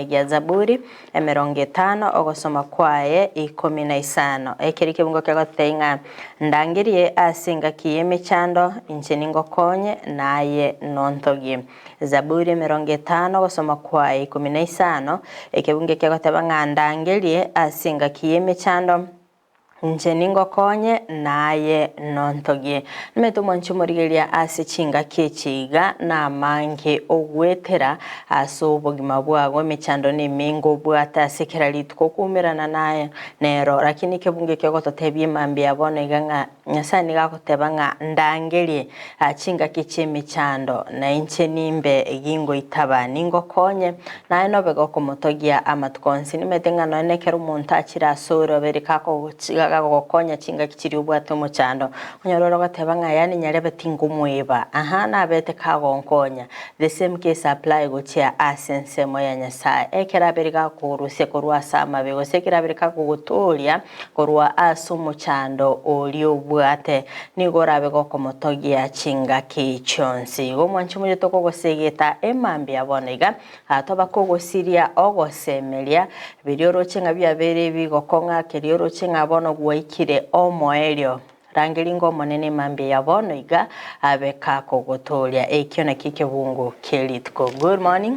Gia Zaburi 50 ogosoma kwaye 15. Ekeri kebungo kegotebia ng'a ndangerie ase engaki y'emechando, inche ningokonye, naye nontogie. Zaburi 50 ogosoma kwaye 15, ekebungo ekegoteba ng'a ndangerie ase engaki y'emechando, Inche ningokonye, naye nontogie. Nimanyete omwanchi omorigereria ase chingaki echi iga namange ogwetera ase obogima bwago emechando nemenge obwate ase kera rituko okoumerana naye nero. Lakini ekebungo eke ogototebia emambia bono iga ng'a Nyasae nigo agoteba ng'a ndangerie chingaki chi'emechando, na inche nimbe gingoitaba, ningokonye, naye nobe gokomotogia amatuko onsi. Nimanyete ng'a nonya nekero omonto achire asore obeire kagogokonya chingaki chiria obwate omochando, onyore ore ogoteba ng'a yaani nyarebe tingomoeba, aha nabete kagonkonya. The same case apply gochia ase ensemo ya Nyasae. Ekero abeire gakogorusia korwa ase amabe, gose ekero abeire kagogotooria, Korwa ase omochando oria obwate, nigo orabe gokomotogia chingaki chionsi. Igo omwanche omoyio tokogosegeta emambia bono iga, toba kogosiria ogosemeria, biria oroche ng'a biabeire ebigokong'a, keria oroche ng'a bono gwaikire omoerio. Rangeria ingo Omonene emambia ya bono iga, abe kakogotooria. Ekio nakio ekebungo kie rituko. Good morning.